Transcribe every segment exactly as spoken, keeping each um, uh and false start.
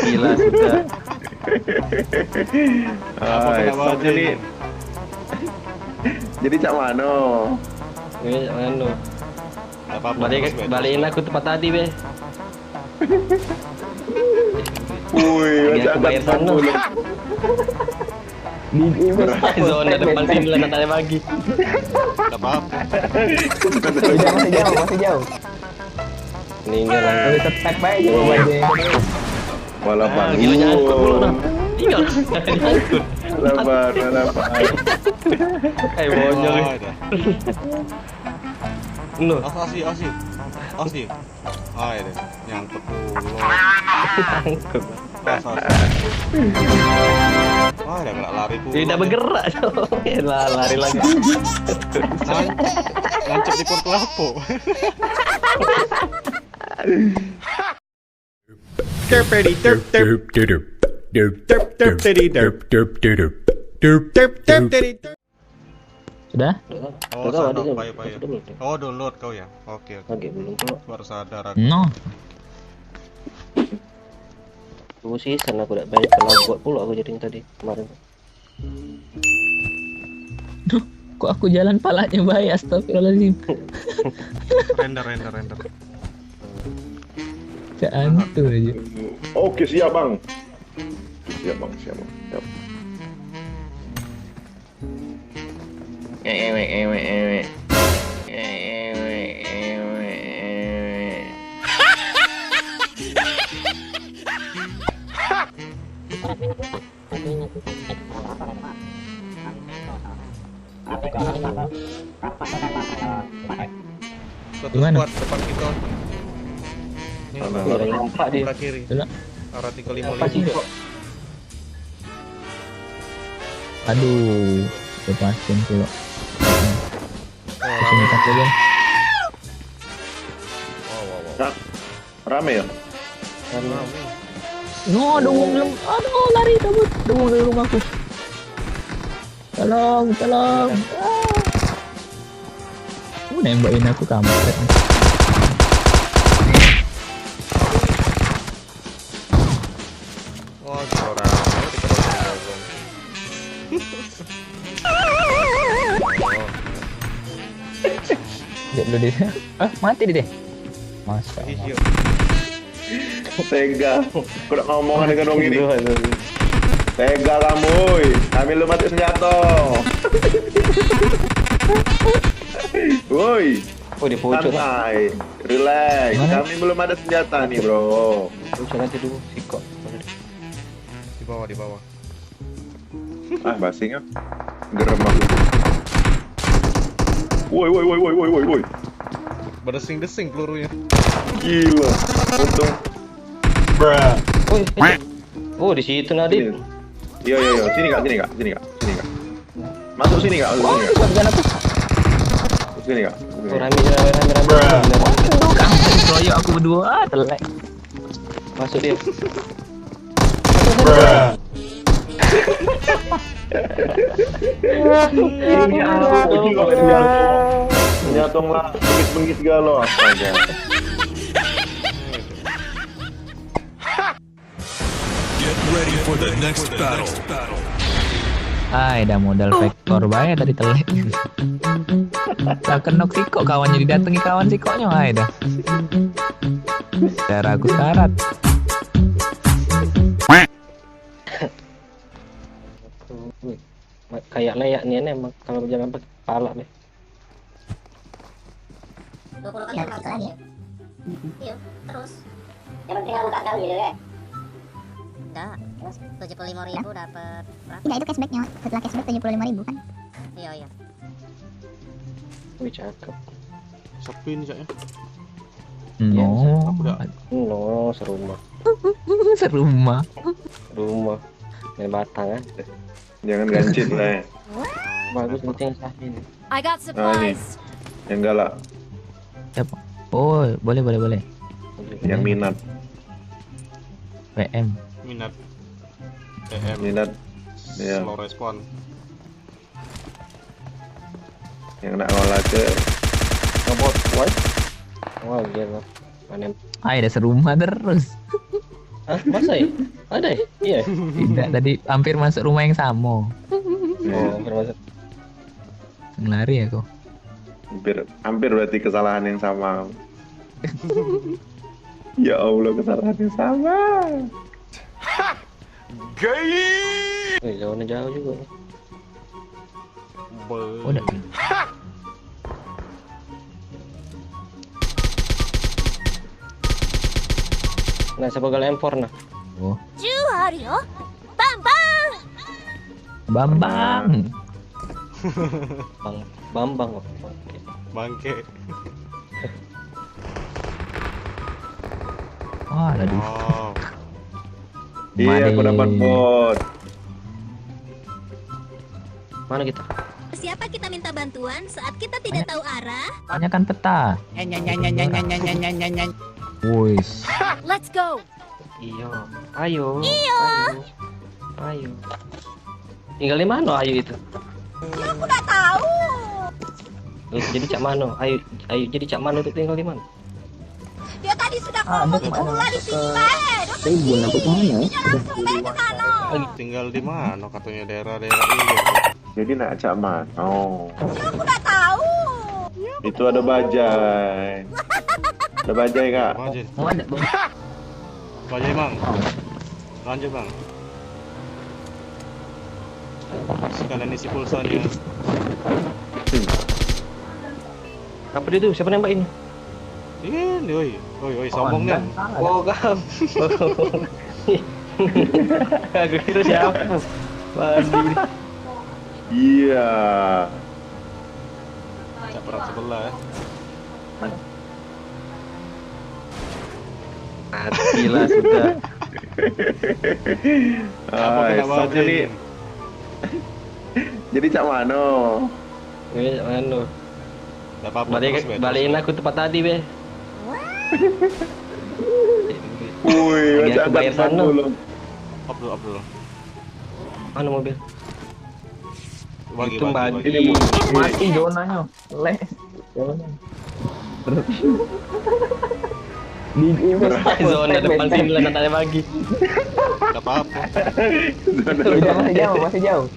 Gila sudah. Apa kena baju ni? Jadi cak mano? Jadi cak mano? Balik, balikin aku tempat tadi be. Woi, macam aku bayar sana. Di, di, zona depan sini lah, nanti bagi. Tidak apa-apa. Tidak, masih jauh, masih jauh. Meninggal lah. Lebih tetap baik juga baju. Walau bang. Gila nyangkut pula nah. Tinggal. Nyangkut. Sabar, sabar. Eh, bonyol. Loh. Awas, awas, awas. Awas. Ah, ini nyangkut dulu. Nyangkut. Pas, pas. Wah, udah kena lari pula. Tidak bergerak. Lah, lari lagi. Nan-, nancep di pohon kelapa. Terpedi, terp, terp. Terp, terp, tedi, terp. Terp, terp, tedi, terp. Sudah? Udah, udah. Oh, udah, sana, udah, payo, payo. Udah, udah. Oh, download kau ya? Oke, oke. Oke, belum pula. Baru sadar aku. No. Aku sih sana aku dak baik kalau buat pula aku jadi tadi kemarin. Duh, kok aku jalan palanya baik, astagfirullahaladzim. Render, render, render. Cak antu aja. Oke, siap, Bang. Siap, Bang, siap, Bang. Siap. Ewek, ewek, ewek. Ewek, ewek, ewek. Satu squad depan kita. Ini. Mana? Sebelah kiri. Kena. Arah tiga lima lima. Aduh, lepasin pula. Oh, rame. Sini tak boleh. Wow, wow, wow. Ra-, rame ya? Rame. No, ada wong dalam. Aduh, lari kabur. Ada wong dalam rumahku. Tolong, tolong. Ah. Oh, nembakin aku kampret. Oh, orang. Dia dulu dia. Ah, mati dia deh. Masya Allah. Tega. Aku nak ngomong dengan wong ini. Tega kamu, woi. Kami lu mati senjata. Woi. Oh, dia pucuk dah. Santai. Relax. Mana? Kami belum ada senjata nih, bro. Pucuk aja dulu, sikok. Di bawah, di bawah. Ah, basing ah. Gerem aku. Woi, woi, woi, woi, woi, woi, woi. Berdesing-desing pelurunya. Gila. Untung. Bruh. Woi. Oh, di situ, Nadit. Iya. Iya, iya, iya. Sini, Kak, sini, Kak. Sini, Kak. Sini, Kak. Masuk sini, Kak. Masuk sini, Kak. Wah, bukan aku. Masuk sini, Kak. Masuk sini. Oh, rame, rame, rame, rame, rame. Waduh, kamu keroyok aku berdua. Ah, telek. Masuk dia. Bruh. Ini aku, aku juga nyatong. Nyatong lah, bengit-bengit galo, astaga. Get ready for the next battle. Ai, dah modal vektor bae tadi telek. Lah kenok sikok kawan, jadi datengi kawan sikoknyo, ai dah. Darah aku sekarat. Kayak layak ni emang kalau berjalan pakai kepala deh. Dua puluh kali. Dapat situ lagi ya? Iya, terus. Yang penting aku tak tahu gitu kan? Enggak. Terus? Tujuh puluh lima ribu dapat berapa? Tidak, itu cashbacknya. Setelah cashback tujuh puluh lima ribu kan? Iya, iya. Wih, cakep. Sepi nih, Cak, ya? No. Aku dah. No, serumah. Serumah. Rumah. Main batang kan? Jangan gancit lah, ya. Bagus, penting sahil. I got supplies. Yang galak. Siapa? Oh, boleh, boleh, boleh. Yang minat. P M. Minat. P M. Minat. Iya. Slow respon. Yang nak ngolah ke. Ngebot, woi. Wah, gila. Panen. Ai, dah serumah terus. Hah? Masa ya? Ada ya? Iya. Tidak, tadi hampir masuk rumah yang sama. Oh, hampir masuk. Ngelari aku. Hampir, hampir berarti kesalahan yang sama. Ya Allah, kesalahan yang sama. Gay. Eh, jauhnya jauh juga. Udah. Nah, siapa gal M four nah? Oh. Bambang. Bambang. Bang, Bambang kok. Bangke. Wah, aduh. Oh. Iya, aku dapat bot. Mana kita? Siapa kita minta bantuan saat kita tidak tahu arah? Tanyakan peta. Woi. Let's go. Iyo. Ayo. Iyo. Ayo. Ayo. Tinggal di mana ayo itu? Ya, aku tak tahu. Jadi cak mana? Ayo, ayo jadi cak mana itu tinggal di mana? Dia tadi sudah ngomong itu pula di sini bae. Dia pergi. Dia langsung bae ke sana. Tinggal di mana katanya daerah-daerah ini? Jadi nak cak mano? Ya, aku tak tahu. Itu ada bajai. Ada bajai, Kak. Bajai. Bajai, Bang. Lanjut, Bang. Sekalian isi pulsanya. Apa dia tu? Siapa nembak ini? Ini, oi. Oi, oi, sombong ni. Oh, kamu. Aku kira siapa? Waduh. Iya. Cak perang sebelah, eh. Matilah sudah. Apa kena bajai ni? Jadi cak mano? Jadi cak mano? Dak apa-apa, balik, terus, be, balikin aku tempat tadi, be. Woi, lagi macam aku bayar sana. Up dulu, up dulu. Mana mobil? Bagi, itu bagi, bagi. Mati zonanya. Leh. Zona depan sini lah, tak ada lagi. Enggak apa-apa. Udah, masih jauh, masih jauh.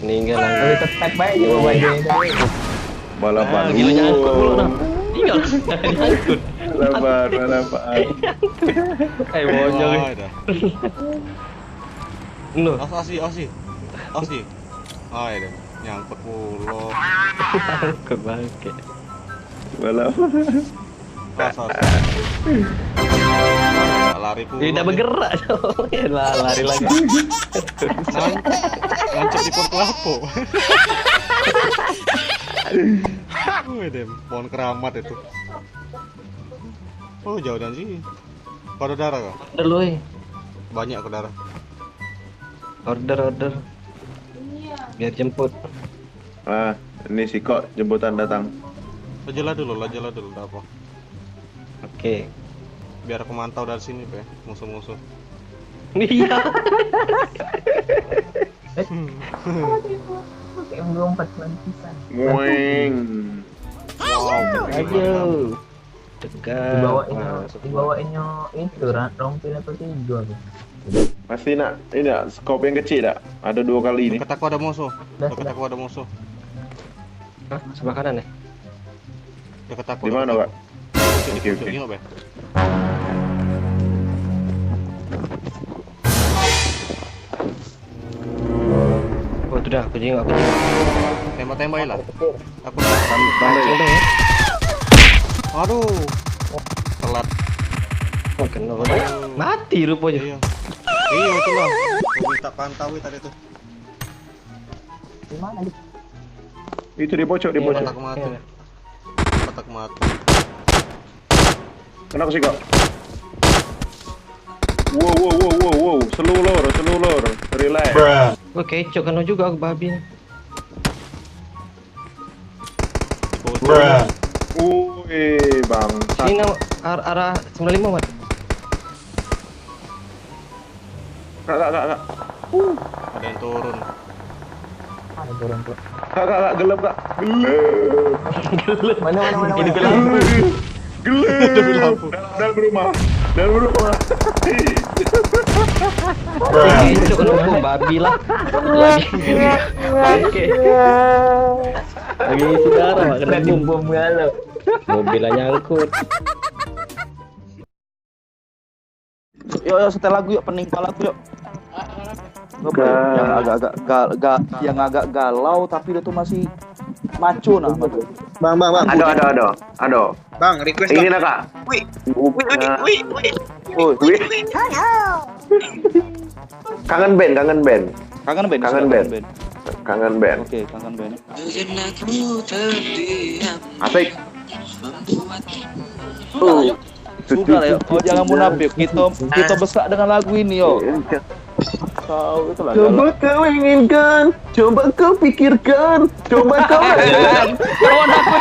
Meninggal lagi. Lebih tetap baik juga bajai itu. Balapan. Ah, gila, nyangkut pula dah. Iya. Nyangkut. Balapan, balapan. Eh, bonyol. Wah, dah. Loh. Awas, awas, awas. Awas. Ah, iya deh. Nyangkut pulo. Nyangkut bangke. Walau. Awas, awas. Lari pulo. Tidak bergerak. Ya lah, lari lagi. Nan-, nancep di pohon kelapa. Wih, dem, pohon keramat itu. Oh, jauh dan sih. Kau ada darah kau? Ada lu, eh. Banyak kau darah. Order, order. Biar jemput. Ah, ini si kok jemputan datang. Lajelah dulu, lajelah dulu, ndak apa. Oke. Biar aku mantau dari sini, Pe, musuh-musuh. Iya. Kayak melompat pelan pisan. Mueng. Wow, aduh. Tegar. Dibawainnya, dibawainnya itu, Ra, rompil atau tiga tu. Masih nak, ini nak, scope yang kecil tak? Ada dua kali ni. Dekat aku ada musuh. Dekat aku ada musuh. Hah? Sebelah kanan, eh? Dekat aku. Di mana, Pak? Oke, oke. Tengok, Bang. Oh, tu dah, aku jenguk, aku jenguk. Tembak-tembak lah. Aku tambah. Aduh. Telat. Oh, kena. Aduh. Mati rupanya. Iya. Iya, itulah. Aku minta pantau tadi tu. Di mana, Dik? Itu di pojok, di pojok. Kotak mati. Kotak mati. Kena aku sikok. Wow, wow, wow, wow, wow. Slow lor, slow lor. Relax. Wah, kecok kena juga aku babi ni. Ui, bangsat. Sini, ar-, arah sembilan lima, Mat. Kak, kak, kak, kak. Uh. Ada yang turun. Ada turun, Bro. Kak, kak, kak, gelap, kak. Gelap. Gelap. Mana, mana, mana, mana? Hidup gelap. Gelap. Hidup gelap. Dalam, dalam rumah. Ih, itu kena hukum babi lah. Lagi bangke. Lagi ngisi darah, mak, kena hukum. Bom galo. Mobil aja nyangkut. Yuk, yuk, setel lagu yuk, pening kepala aku yuk. Apa ya? Yang agak-agak gal, ga-, yang agak galau tapi dia tuh masih maco nah, maco. Bang, bang, bang. Ado, ado, ado, ado. Bang, request, ini bang. Nah, kak. Wih, wih, wih, wih, wih. Wih. Kangen band, kangen band. Kangen band, kangen band. Kangen band. Oke, kangen band. Asik. Sudah lah, yuk. Oh, jangan munafik. Kita, kita besak dengan lagu ini, yo. Kau itu lah. Coba kau inginkan, coba kau pikirkan, coba kau rasakan. Kawan aku